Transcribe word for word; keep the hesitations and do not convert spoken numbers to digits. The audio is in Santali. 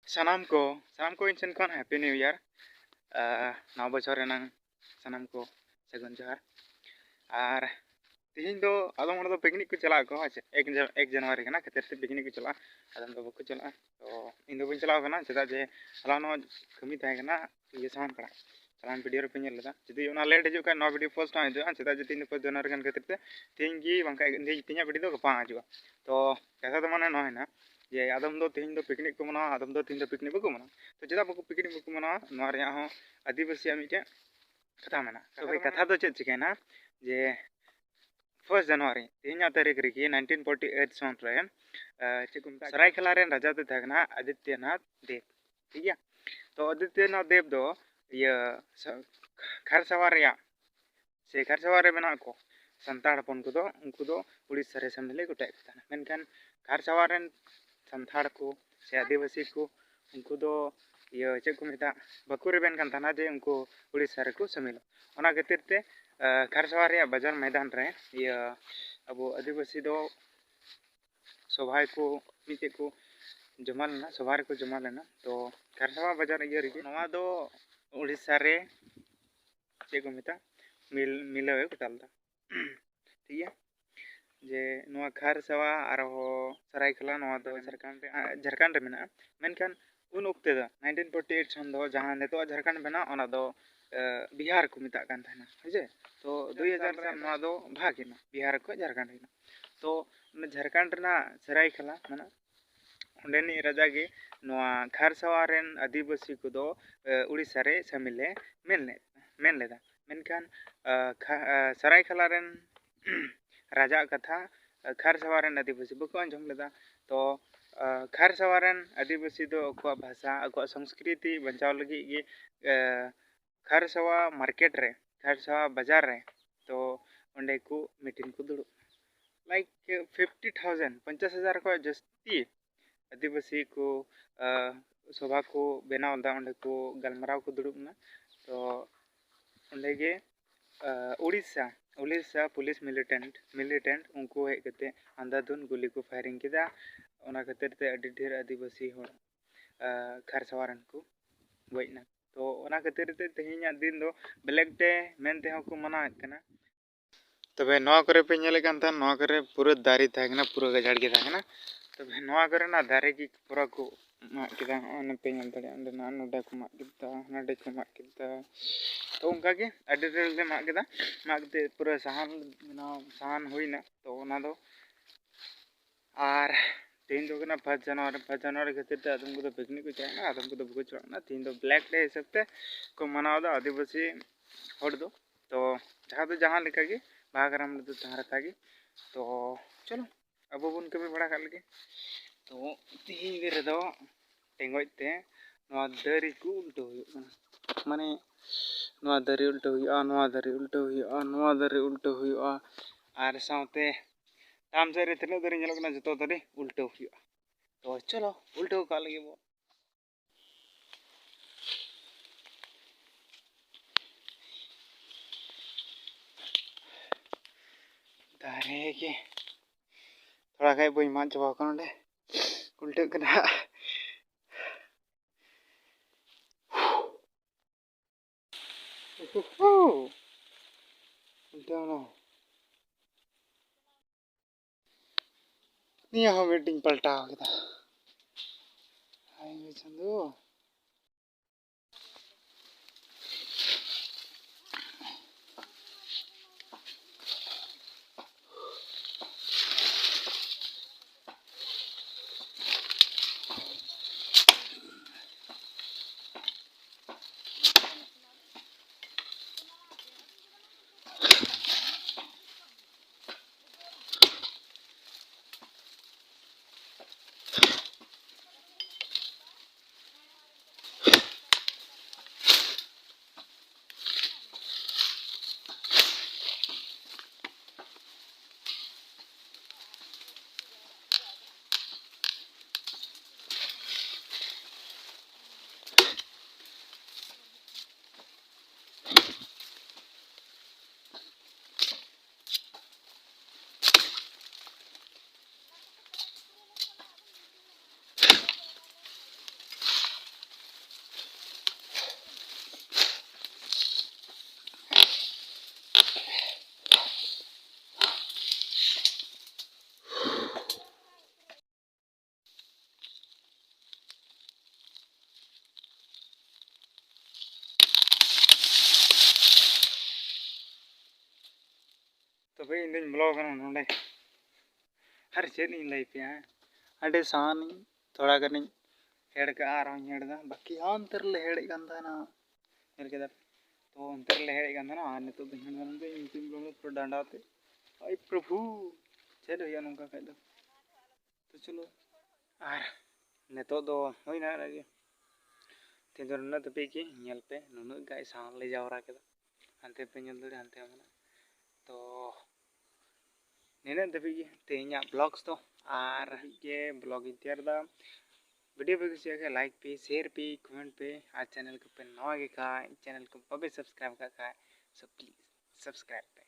ᱥᱟᱱᱟᱢ ᱠᱚ, ᱥᱟᱱᱟᱢ ᱠᱚ ᱤᱧ ᱥᱮᱱ ᱠᱷᱚᱱ Happy New Year᱾ ᱟᱨ ᱱᱟᱣᱟ ᱵᱚᱪᱷᱚᱨ ᱨᱮᱱᱟᱝ ᱥᱟᱱᱟᱢ ᱠᱚ ᱥᱟᱹᱜᱩᱱ ᱡᱚᱦᱟᱨ᱾ ᱟᱨ ᱛᱮᱦᱮᱧ ᱫᱚ ᱟᱫᱚᱢ ᱦᱚᱲ ᱫᱚ picnic ᱠᱚ ᱪᱟᱞᱟᱜ ᱟᱠᱚ, ᱦᱮᱸ ᱥᱮ? ᱮᱠ ᱡᱟ-, ᱮᱠ ᱡᱟᱱᱩᱣᱟᱨᱤ ᱠᱟᱱᱟ ᱠᱷᱟᱹᱛᱤᱨ ᱛᱮ picnic ᱠᱚ ᱪᱟᱞᱟᱜᱼᱟ, ᱟᱫᱚᱢ ᱫᱚ ᱵᱟᱠᱚ ᱪᱟᱞᱟᱜᱼᱟ᱾ ᱛᱚ ᱤᱧ ᱫᱚ ᱵᱟᱹᱧ ᱪᱟᱞᱟᱣ ᱠᱟᱱᱟ, ᱪᱮᱫᱟᱜ ᱡᱮ ᱦᱚᱞᱟ ᱱᱚᱜ ᱠᱟᱹᱢᱤ ᱛᱟᱦᱮᱸ ᱠᱟᱱᱟ ᱤᱭᱟᱹ ᱥᱟᱢᱟᱝ ᱯᱟᱲᱟ, ᱪᱟᱞᱟᱣᱮᱱ video ᱨᱮᱯᱮ ᱧᱮᱞ ᱞᱮᱫᱟ᱾ ᱡᱩᱫᱤ ᱚᱱᱟ late ᱦᱤᱡᱩᱜ ᱠᱷᱟᱱ ᱱᱚᱣᱟ video first ᱦᱚᱸ ᱦᱤᱡᱩᱜᱼᱟ, ᱪᱮᱫᱟᱜ ᱡᱮ ᱛᱮᱦᱮᱧ ᱫᱚ first ᱡᱟᱱᱩᱣᱟᱨᱤ ᱠᱟᱱ ᱠᱷᱟᱹᱛᱤᱨ ᱛᱮ ᱛᱮᱦᱮᱧ ᱜᱮ, ᱵᱟᱝᱠᱷᱟᱱ ᱛᱮᱦᱮᱧᱟᱜ video ᱫᱚ ᱜᱟᱯᱟ ᱦᱤᱡᱩᱜᱼᱟ᱾ ᱛᱚ ᱠᱟᱛᱷᱟ ᱫᱚ ᱢᱟᱱᱮ ᱱᱚᱣᱟ ᱦᱮᱱᱟ ᱡᱮ ᱟᱫᱚᱢ ᱫᱚ ᱛᱮᱦᱮᱧ ᱫᱚ picnic ᱠᱚ ᱢᱟᱱᱟᱣᱟ, ᱟᱫᱚᱢ ᱫᱚ ᱛᱮᱦᱮᱧ ᱫᱚ picnic ᱵᱟᱠᱚ ᱢᱟᱱᱟᱣᱟ᱾ ᱛᱚ ᱪᱮᱫᱟᱜ ᱵᱟᱠᱚ picnic ᱵᱟᱠᱚ ᱢᱟᱱᱟᱣᱟ, ᱱᱚᱣᱟ ᱨᱮᱭᱟᱜ ᱦᱚᱸ ᱟᱹᱫᱤᱵᱟᱹᱥᱤᱭᱟᱜ ᱢᱤᱫᱴᱮᱱ ᱠᱟᱛᱷᱟ ᱢᱮᱱᱟᱜᱼᱟ᱾ ᱛᱚᱵᱮ ᱠᱟᱛᱷᱟ ᱫᱚ ᱪᱮᱫ ᱪᱤᱠᱟᱹᱭᱮᱱᱟ ᱡᱮ first ᱡᱟᱱᱩᱣᱟᱨᱤ, ᱛᱮᱦᱮᱧᱟᱜ ᱛᱟᱹᱨᱤᱠᱷ ᱨᱮᱜᱮ nineteen forty eight ᱥᱚᱱ ᱨᱮ, ᱟᱸ, ᱪᱮᱫ ᱠᱚ ᱢᱮᱛᱟᱜᱼᱟ, ᱥᱟᱨᱟᱭᱠᱮᱞᱟ ᱨᱮᱱ ᱨᱟᱡᱟ ᱫᱚᱭ ᱛᱟᱦᱮᱸ ᱠᱟᱱᱟ ᱟᱫᱤᱛᱭᱚᱱᱟᱛᱷ ᱫᱮᱵ, ᱴᱷᱤᱠ ᱜᱮᱭᱟ? ᱛᱚ ᱟᱫᱤᱛᱭᱚᱱᱟᱛᱷ ᱫᱮᱵ ᱫᱚ ᱤᱭᱟᱹ ᱥᱟ-, ᱠᱷᱟᱨᱥᱟᱣᱟ ᱨᱮᱭᱟᱜ ᱥᱮ ᱠᱷᱟᱨᱥᱟᱣᱟ ᱨᱮ ᱢᱮᱱᱟᱜ ᱠᱚ ᱥᱟᱱᱛᱟᱲ ᱦᱚᱯᱚᱱ ᱠᱚᱫᱚ ᱩᱱᱠᱩ ᱫᱚ ᱩᱲᱤᱥᱥᱟ ᱨᱮ ᱥᱮᱢᱞᱮᱫ ᱜᱚᱴᱟᱭᱮᱫ ᱠᱚ ᱛᱟᱦᱮᱱᱟ᱾ ᱢᱮᱱᱠᱷᱟᱱ ᱠᱷᱟᱨᱥᱟᱣᱟ ᱨᱮᱱ ᱥᱟᱱᱛᱟᱲ ᱠᱚ ᱥᱮ ᱟᱹᱫᱤᱵᱟᱹᱥᱤ ᱠᱚ, ᱩᱱᱠᱩ ᱫᱚ ᱤᱭᱟᱹ ᱪᱮᱫ ᱠᱚ ᱢᱮᱛᱟᱜ, ᱵᱟᱠᱚ ᱨᱮᱵᱮᱱ ᱠᱟᱱ ᱛᱟᱦᱮᱱᱟ ᱡᱮ ᱩᱱᱠᱩ ᱩᱲᱤᱥᱥᱟ ᱨᱮᱠᱚ ᱥᱟᱹᱢᱤᱞᱚᱜ᱾ ᱚᱱᱟ ᱠᱷᱟᱹᱛᱤᱨ ᱛᱮ, ᱟᱸ, ᱠᱷᱟᱨᱥᱟᱣᱟ ᱨᱮᱭᱟᱜ ᱵᱟᱡᱟᱨ ᱢᱚᱭᱫᱟᱱ ᱨᱮ ᱤᱭᱟᱹ ᱟᱵᱚ ᱟᱹᱫᱤᱵᱟᱹᱥᱤ ᱫᱚ ᱥᱚᱵᱷᱟ ᱠᱚ ᱢᱤᱫᱴᱮᱡ ᱠᱚ ᱡᱚᱢᱟ ᱞᱮᱱᱟ, ᱥᱚᱵᱷᱟ ᱨᱮᱠᱚ ᱡᱚᱢᱟ ᱞᱮᱱᱟ᱾ ᱛᱚ ᱠᱷᱟᱨᱥᱟᱣᱟ ᱵᱟᱡᱟᱨ ᱤᱭᱟᱹ ᱨᱮᱜᱮ ᱱᱚᱣᱟ ᱫᱚ ᱩᱲᱤᱥᱥᱟ ᱨᱮ ᱪᱮᱫ ᱠᱚ ᱢᱮᱛᱟᱜ, ᱢᱤᱞ, ᱢᱤᱞᱟᱹᱣ ᱮ ᱜᱚᱴᱟ ᱞᱮᱫᱟ᱾ ᱴᱷᱤᱠ ᱜᱮᱭᱟ, ᱡᱮ ᱱᱚᱣᱟ ᱠᱷᱟᱨᱥᱟᱣᱟ ᱟᱨᱦᱚᱸ ᱥᱟᱨᱟᱭᱠᱮᱞᱟ, ᱱᱚᱣᱟ ᱫᱚ ᱡᱷᱟᱲᱠᱷᱚᱸᱰ ᱨᱮ, ᱟᱸ, ᱡᱷᱟᱲᱠᱷᱚᱸᱰ ᱨᱮ ᱢᱮᱱᱟᱜᱼᱟ᱾ ᱢᱮᱱᱠᱷᱟᱱ ᱩᱱ ᱚᱠᱛᱮ ᱫᱚ nineteen forty eight ᱥᱚᱱ ᱫᱚ ᱡᱟᱦᱟᱸ ᱱᱤᱛᱚᱜ ᱡᱷᱟᱲᱠᱷᱚᱸᱰ ᱢᱮᱱᱟᱜᱼᱟ, ᱚᱱᱟ ᱫᱚ, ᱮ, ᱵᱤᱦᱟᱨ ᱠᱚ ᱢᱮᱛᱟᱜ ᱠᱟᱱ ᱛᱟᱦᱮᱱᱟ, ᱦᱳᱭ ᱥᱮ? ᱛᱚ ᱫᱩᱭ ᱦᱟᱡᱟᱨ ᱥᱟᱞ ᱨᱮ ᱱᱚᱣᱟ ᱫᱚ ᱵᱷᱟᱜᱽ ᱮᱱᱟ, ᱵᱤᱦᱟᱨ ᱠᱷᱚᱱ ᱡᱷᱟᱲᱠᱷᱚᱸᱰ ᱦᱩᱭᱱᱟ᱾ ᱛᱚ ᱚᱱᱟ ᱡᱷᱟᱲᱠᱷᱚᱸᱰ ᱨᱮᱱᱟᱜ ᱥᱟᱨᱟᱭᱠᱮᱞᱟ ᱢᱟᱱᱮ ᱚᱸᱰᱮᱱᱤᱡ ᱨᱟᱡᱟ ᱜᱮ ᱱᱚᱣᱟ ᱠᱷᱟᱨᱥᱟᱣᱟ ᱨᱮᱱ ᱟᱹᱫᱤᱵᱟᱹᱥᱤ ᱠᱚᱫᱚ, ᱮ, ᱩᱲᱤᱥᱥᱟ ᱨᱮ ᱥᱟᱹᱢᱤᱞᱮ ᱢᱮᱱ ᱞᱮᱫ, ᱢᱮᱱ ᱞᱮᱫᱟ᱾ ᱢᱮᱱᱠᱷᱟᱱ, ᱮ, ᱠᱷᱟ-, ᱮ, ᱥᱟᱨᱟᱭᱠᱮᱞᱟ ᱨᱮᱱ ᱨᱟᱡᱟᱣᱟᱜ ᱠᱟᱛᱷᱟ, ᱮ, ᱠᱷᱟᱨᱥᱟᱣᱟ ᱨᱮᱱ ᱟᱹᱫᱤᱵᱟᱹᱥᱤ ᱵᱟᱠᱚ ᱟᱸᱡᱚᱢ ᱞᱮᱫᱟ᱾ ᱛᱚ, ᱮ, ᱠᱷᱟᱨᱥᱟᱣᱟ ᱨᱮᱱ ᱟᱹᱫᱤᱵᱟᱹᱥᱤ ᱫᱚ ᱟᱠᱚᱣᱟᱜ ᱵᱷᱟᱥᱟ, ᱟᱠᱚᱣᱟᱜ ᱥᱚᱝᱥᱠᱨᱤᱛᱤ ᱵᱟᱧᱪᱟᱣ ᱞᱟᱹᱜᱤᱫ ᱜᱮ, ᱮ, ᱠᱷᱟᱨᱥᱟᱣᱟ market ᱨᱮ, ᱠᱷᱟᱨᱥᱟᱣᱟ ᱵᱟᱡᱟᱨ ᱨᱮ, ᱛᱚ ᱚᱸᱰᱮ ᱠᱚ meeting ᱠᱚ ᱫᱩᱲᱩᱵ ᱮᱱᱟ᱾ Like fifty thousand, ᱯᱚᱧᱪᱟᱥ ᱦᱟᱡᱟᱨ ᱠᱷᱚᱱ ᱡᱟᱹᱥᱛᱤ ᱟᱹᱫᱤᱵᱟᱹᱥᱤ ᱠᱚ, ᱟ, ᱥᱚᱵᱷᱟ ᱠᱚ ᱵᱮᱱᱟᱣ ᱞᱮᱫᱟ, ᱚᱸᱰᱮ ᱠᱚ ᱜᱟᱞᱢᱟᱨᱟᱣ ᱠᱚ ᱫᱩᱲᱩᱵ ᱮᱱᱟ᱾ ᱛᱚ ᱚᱸᱰᱮ ᱜᱮ, ᱟ, Odisha, Odisha police militant, militant ᱩᱱᱠᱩ ᱦᱮᱡ ᱠᱟᱛᱮ ᱟᱱᱫᱷᱟᱫᱷᱩᱱ ᱜᱩᱞᱤ ᱠᱚ firing ᱠᱮᱫᱟ᱾ ᱚᱱᱟ ᱠᱷᱟᱹᱛᱤᱨ ᱛᱮ ᱟᱹᱰᱤ ᱰᱷᱮᱨ ᱟᱹᱫᱤᱵᱟᱹᱥᱤ ᱦᱚᱲ ᱠᱷᱟᱨᱥᱟᱣᱟ ᱨᱮᱱ ᱠᱚ ᱜᱚᱡ ᱮᱱᱟ᱾ ᱛᱚ ᱚᱱᱟ ᱠᱷᱟᱹᱛᱤᱨ ᱛᱮ ᱛᱮᱦᱮᱧᱟᱜ ᱫᱤᱱ ᱫᱚ Black Day ᱢᱮᱱ ᱛᱮᱦᱚᱸ ᱠᱚ ᱢᱟᱱᱟᱣᱮᱫ ᱠᱟᱱᱟ᱾ ᱛᱚᱵᱮ ᱱᱚᱣᱟ ᱠᱚᱨᱮ ᱯᱮ ᱧᱮᱞᱮᱫ ᱠᱟᱱ ᱛᱟᱦᱮᱱ, ᱱᱚᱣᱟ ᱠᱚᱨᱮ ᱯᱩᱨᱟᱹ ᱫᱟᱨᱮ ᱛᱟᱦᱮᱸ ᱠᱟᱱᱟ, ᱯᱩᱨᱟᱹ ᱜᱟᱡᱟᱲ ᱜᱮ ᱛᱟᱦᱮᱸ ᱠᱟᱱᱟ᱾ ᱛᱚᱵᱮ ᱱᱚᱣᱟ ᱠᱚᱨᱮᱱᱟᱜ ᱫᱟᱨᱮ ᱜᱮ ᱯᱩᱨᱟᱹ ᱠᱚ ᱢᱟᱜ ᱠᱮᱫᱟ᱾ ᱱᱚᱜᱼᱚᱭ ᱱᱚᱛᱮ ᱧᱮᱞ ᱫᱟᱲᱮᱭᱟᱜᱼᱟ, ᱚᱸᱰᱮᱱᱟᱜ ᱱᱚᱰᱮ ᱠᱚ ᱢᱟᱜ ᱠᱮᱫᱟ, ᱱᱚᱰᱮ ᱠᱚ ᱢᱟᱜ ᱠᱮᱫᱟ᱾ ᱛᱚ ᱚᱱᱠᱟ ᱜᱮ ᱟᱹᱰᱤ ᱰᱷᱮᱨ ᱞᱮ ᱢᱟᱜ ᱠᱮᱫᱟ᱾ ᱢᱟᱜ ᱠᱟᱛᱮ ᱯᱩᱨᱟᱹ ᱥᱟᱦᱟᱱ ᱵᱮᱱᱟᱣ, ᱥᱟᱦᱟᱱ ᱦᱩᱭᱱᱟ᱾ ᱛᱚ ᱚᱱᱟ ᱫᱚ ᱟᱨ ᱛᱮᱦᱮᱧ ᱫᱚ ᱠᱟᱱᱟ ᱯᱷᱟᱥᱴ ᱡᱟᱱᱩᱣᱟᱨᱤ᱾ ᱯᱷᱟᱥᱴ ᱡᱟᱱᱩᱣᱟᱨᱤ ᱠᱷᱟᱹᱛᱤᱨ ᱛᱮ ᱟᱫᱚᱢ ᱠᱚᱫᱚ ᱯᱤᱠᱱᱤᱠ ᱠᱚ ᱪᱟᱞᱟᱜ ᱠᱟᱱᱟ, ᱟᱫᱚᱢ ᱠᱚᱫᱚ ᱵᱟᱠᱚ ᱪᱟᱞᱟᱜ ᱠᱟᱱᱟ᱾ ᱛᱮᱦᱮᱧ ᱫᱚ Black Day ᱦᱤᱥᱟᱹᱵ ᱛᱮ ᱠᱚ ᱢᱟᱱᱟᱣ ᱮᱫᱟ ᱟᱹᱫᱤᱵᱟᱹᱥᱤ ᱦᱚᱲ ᱫᱚ᱾ ᱛᱚ ᱡᱟᱦᱟᱸ ᱫᱚ ᱡᱟᱦᱟᱸ ᱞᱮᱠᱟ ᱜᱮ, ᱵᱟᱦᱟ ᱠᱟᱨᱟᱢ ᱨᱮᱫᱚ ᱡᱟᱦᱟᱸ ᱞᱮᱠᱟ ᱜᱮ᱾ ᱛᱚ ᱪᱚᱞᱚ, ᱟᱵᱚ ᱵᱚᱱ ᱠᱟᱹᱢᱤ ᱵᱟᱲᱟ ᱠᱟᱜ ᱞᱮᱜᱮ᱾ ᱛᱚ ᱛᱮᱦᱮᱧ ᱫᱤᱱ ᱨᱮᱫᱚ ᱴᱮᱸᱜᱚᱡ ᱛᱮ ᱱᱚᱣᱟ ᱫᱟᱨᱮ ᱠᱚ ᱩᱞᱴᱟᱹᱣ ᱦᱩᱭᱩᱜ ᱠᱟᱱᱟ, ᱢᱟᱱᱮ ᱱᱚᱣᱟ ᱫᱟᱨᱮ ᱩᱞᱴᱟᱹᱣ ᱦᱩᱭᱩᱜᱼᱟ, ᱱᱚᱣᱟ ᱫᱟᱨᱮ ᱩᱞᱴᱟᱹᱣ ᱦᱩᱭᱩᱜᱼᱟ, ᱱᱚᱣᱟ ᱫᱟᱨᱮ ᱩᱞᱴᱟᱹᱣ ᱦᱩᱭᱩᱜᱼᱟ, ᱟᱨ ᱥᱟᱶᱛᱮ ᱛᱟᱭᱚᱢ ᱥᱮᱫ ᱨᱮ ᱛᱤᱱᱟᱹᱜ ᱫᱟᱨᱮ ᱧᱮᱞᱚᱜ ᱠᱟᱱᱟ, ᱡᱚᱛᱚ ᱫᱟᱨᱮ ᱩᱞᱴᱟᱹᱣ ᱦᱩᱭᱩᱜᱼᱟ᱾ ᱛᱚ ᱪᱚᱞᱚ, ᱩᱞᱴᱟᱹᱣ ᱠᱟᱜ ᱞᱮᱜᱮ ᱵᱚ᱾ ᱫᱟᱨᱮ ᱜᱮ ᱛᱷᱚᱲᱟ ᱜᱟᱱ ᱵᱟᱹᱧ ᱢᱟᱜ ᱪᱟᱵᱟ ᱠᱟᱱᱟ, ᱱᱚᱰᱮ ᱩᱞᱴᱟᱹᱜ ᱠᱟᱱᱟ ᱦᱟᱸᱜ᱾ ᱩᱞᱴᱟᱹᱣ ᱮᱱᱟ᱾ ᱱᱤᱭᱟᱹ ᱦᱚᱸ ᱢᱤᱫᱴᱤᱧ ᱯᱟᱞᱴᱟᱣ ᱠᱮᱫᱟ᱾ ᱦᱟᱭ ᱨᱮ ᱪᱟᱸᱫᱳ᱾ ᱦᱳᱭ, ᱤᱧ ᱫᱩᱧ ᱵᱚᱞᱚ ᱟᱠᱟᱱᱟ ᱱᱚᱰᱮ᱾ ᱟᱨ ᱪᱮᱫ ᱤᱧ ᱞᱟᱹᱭ ᱟᱯᱮᱭᱟ, ᱦᱮᱸ? ᱟᱹᱰᱤ ᱥᱟᱦᱟᱱᱤᱧ ᱛᱷᱚᱲᱟ ᱜᱟᱱᱤᱧ ᱦᱮᱲ ᱠᱟᱜᱼᱟ, ᱟᱨᱦᱚᱸᱧ ᱦᱮᱲ ᱮᱫᱟ᱾ ᱵᱟᱹᱠᱤ ᱦᱟᱱᱛᱮ ᱨᱮᱞᱮ ᱦᱮᱲᱮᱫ ᱠᱟᱱ ᱛᱟᱦᱮᱱᱟ, ᱧᱮᱞ ᱠᱮᱫᱟ ᱯᱮ᱾ ᱛᱚ ᱚᱱᱛᱮ ᱨᱮᱞᱮ ᱦᱮᱲᱮᱫ ᱠᱟᱱ ᱛᱟᱦᱮᱱᱟ, ᱟᱨ ᱱᱤᱛᱚᱜ ᱫᱚ ᱦᱮᱲ ᱠᱟᱱᱟ, ᱤᱧ ᱛᱤᱧ ᱵᱚᱞᱚ ᱯᱩᱨᱟᱹ ᱰᱟᱸᱰᱟ ᱛᱮ᱾ ᱟᱭ ᱯᱨᱚᱵᱷᱩ, ᱪᱮᱫ ᱦᱩᱭᱩᱜᱼᱟ ᱱᱚᱝᱠᱟ ᱠᱷᱟᱡ ᱫᱚ? ᱛᱚ ᱪᱚᱞᱚ, ᱟᱨ ᱱᱤᱛᱚᱜ ᱫᱚ ᱦᱩᱭᱱᱟ ᱤᱱᱟᱹᱜ ᱜᱮ᱾ ᱛᱮᱦᱮᱧ ᱫᱚ ᱱᱩᱱᱟᱹᱜ ᱫᱷᱟᱹᱵᱤᱡ ᱜᱮ᱾ ᱧᱮᱞ ᱯᱮ, ᱱᱩᱱᱟᱹᱜ ᱜᱟᱡ ᱥᱟᱦᱟᱱ ᱞᱮ ᱡᱟᱣᱨᱟ ᱠᱮᱫᱟ᱾ ᱦᱟᱱᱛᱮ ᱯᱮ ᱧᱮᱞ ᱫᱟᱲᱮᱭᱟᱜᱼᱟ, ᱦᱟᱱᱛᱮ ᱦᱚᱸ ᱢᱮᱱᱟᱜᱼᱟ᱾ ᱛᱚ ᱱᱤᱱᱟᱹᱜ ᱫᱷᱟᱹᱵᱤᱡ ᱜᱮ ᱛᱮᱦᱮᱧᱟᱜ vlogs ᱫᱚ, ᱟᱨ ᱜᱮ vlog ᱤᱧ ᱛᱮᱭᱟᱨ ᱮᱫᱟ᱾ ᱵᱷᱤᱰᱤᱭᱳ ᱯᱮ ᱠᱩᱥᱤᱭᱟᱜ ᱠᱷᱟᱱ like ᱯᱮ, share ᱯᱮ, comment ᱯᱮ, ᱟᱨ channel ᱠᱚᱯᱮ ᱱᱟᱣᱟ ᱜᱮ ᱠᱷᱟᱡ, channel ᱠᱚ ᱵᱟᱯᱮ subscribe ᱠᱟᱜ ᱠᱷᱟᱡ, so please subscribe ᱯᱮ᱾